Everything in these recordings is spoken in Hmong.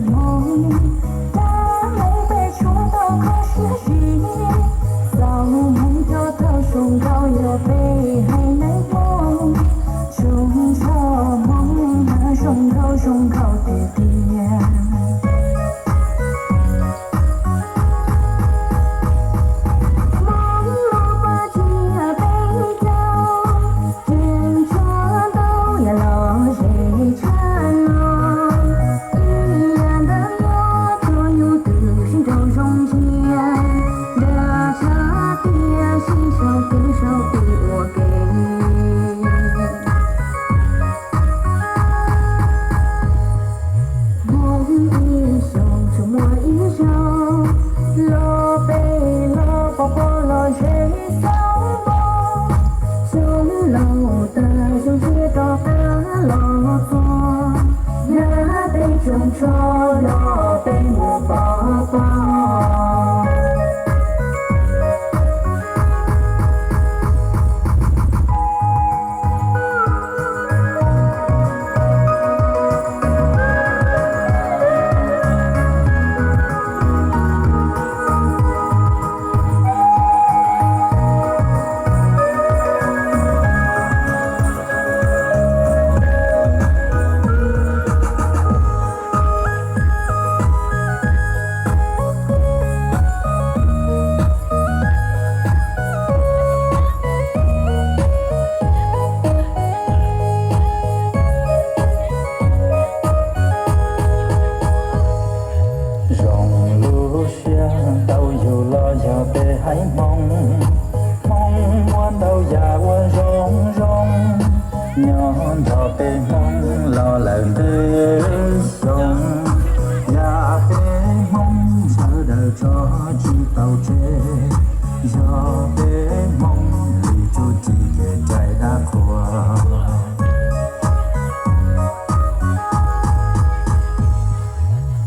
Hmoob, dab neeg peb tshuav tau kho siab zim, txoj hmoov coj thawj zoo nkauj yog peb haiv neeg Hmoob. Zoo nrho Hmoob na, zoo nkauj zoo nkauj tiag tiag. Hmoob lub paj tsiab peb caug, tseem tshuav ntau yam lom zem tshaj no. Ib yam ntawd yog txoj nyuj twm sib nraus zoo ntsia, nra tshaj tiag sib sau kwv sau tij ua ke. Hmoob ib xyoos tsuas muaj ib zaug, los peb los pov pob los zem xauv npo. Xyoo laus tag zoo siab rov qab los txog, nab peb tsoos tsho los peb mus pov pob. Zoo lub siab tau yug los yog peb haiv Hmoob. Hmoob muaj ntau yam uas zoo zoo, nyob nrog peb Hmoob los lawm ntev xyoo. Yam peb Hmoob sawv daws tso tsis tau tseg, yog peb Hmoob li tsuj ci kev cai dab qhuas.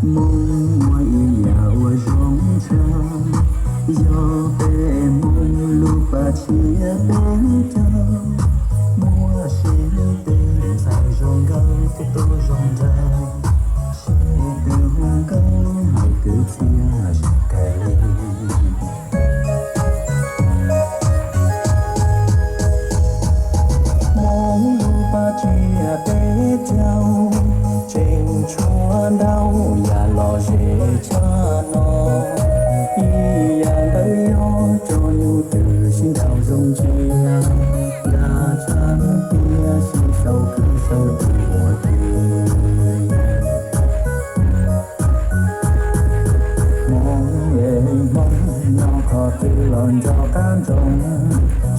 Hmoob muaj ib yam uas zoo tshaj, yog peb Hmoob lub paj tsiab peb caug, muaj sib tw ntxhais zoo nkauj thiab tub zoo nraug, sib tw hu nkauj hais kwv txhiaj zoo kawg li. Hmoob lub paj tsiab peb caug, tseem tshuav ntau yam lom zem tshaj no. Ib yam ntawd yog txoj nyuj twm sib nraus zoo ntsia, nra tshaj tiag sib sau kwv sau tij ua ke. Hmoob es Hmoob, nyob qhov twg los nco qab ntsoov,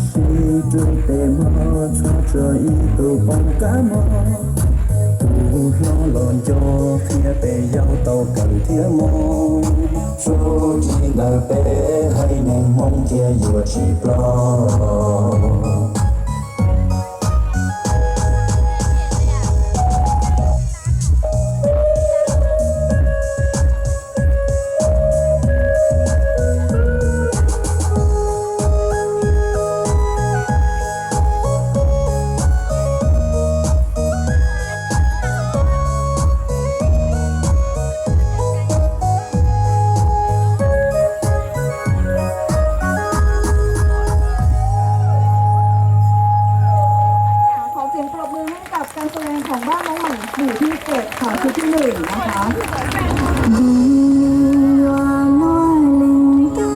sib tw tes muag txhob tshuav ib tug poob kab mob. Tus hlob los nco qhia peb yau tau kawm thiab mob, tsuj ci ntawm peb haiv neeg Hmoob cia yuav tsis ploj.